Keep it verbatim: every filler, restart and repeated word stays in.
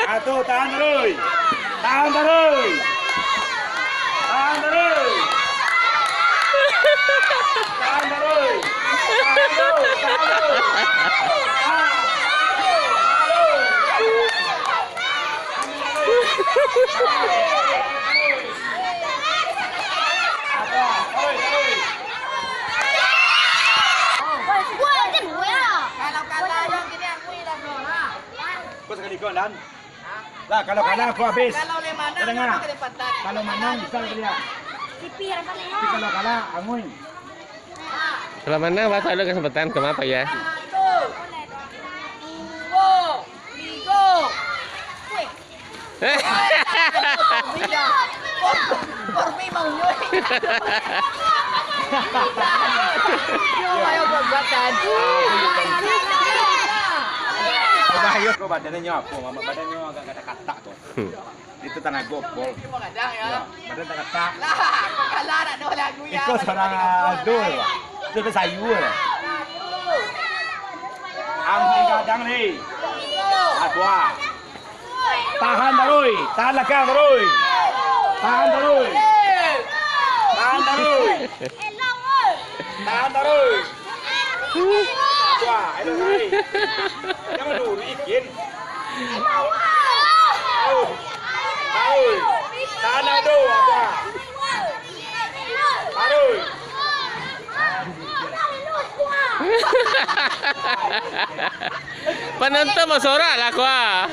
Ah, tu, tahan taruih. Tahan taruih. Tahan taruih. Tahan taruih. Tahan taruih. Tahan taruih. Ah. Tahan taruih. Kalau kalah, yang kini aku hilang, Flora. Kau sakali kau, Dan. Lah, kalau kalah, kau habis. Kalau le manang, Kau dengar. Kalau manang, bisa kalian. Tapi kalau kalah, angui. Kalau manang, bakal ada kesempatan, kenapa ya? Satu, dua, tiga. Weh. Por mí mau nyulik. Yo, ayo buat-buat tadi. Bahayo ko badannyo apo, Mamak? Badannyo agak katak-katak ko. Itu tanago pol. Yo, badan takatak. Lah, kalah nak doh lagu ya. Iko seorang adul. Itu sayur. Ang gadang ni. Aqua. Tahan taruih, tahan lakang taruih. Tahan taruih. Tahan taruih. Tahan taruih. Aqua, elok taruih. Jangan dulu ikin. Taruih. Taruih. Tahan dulu, Aqua. Taruih. Panonton basorak lah, Aqua.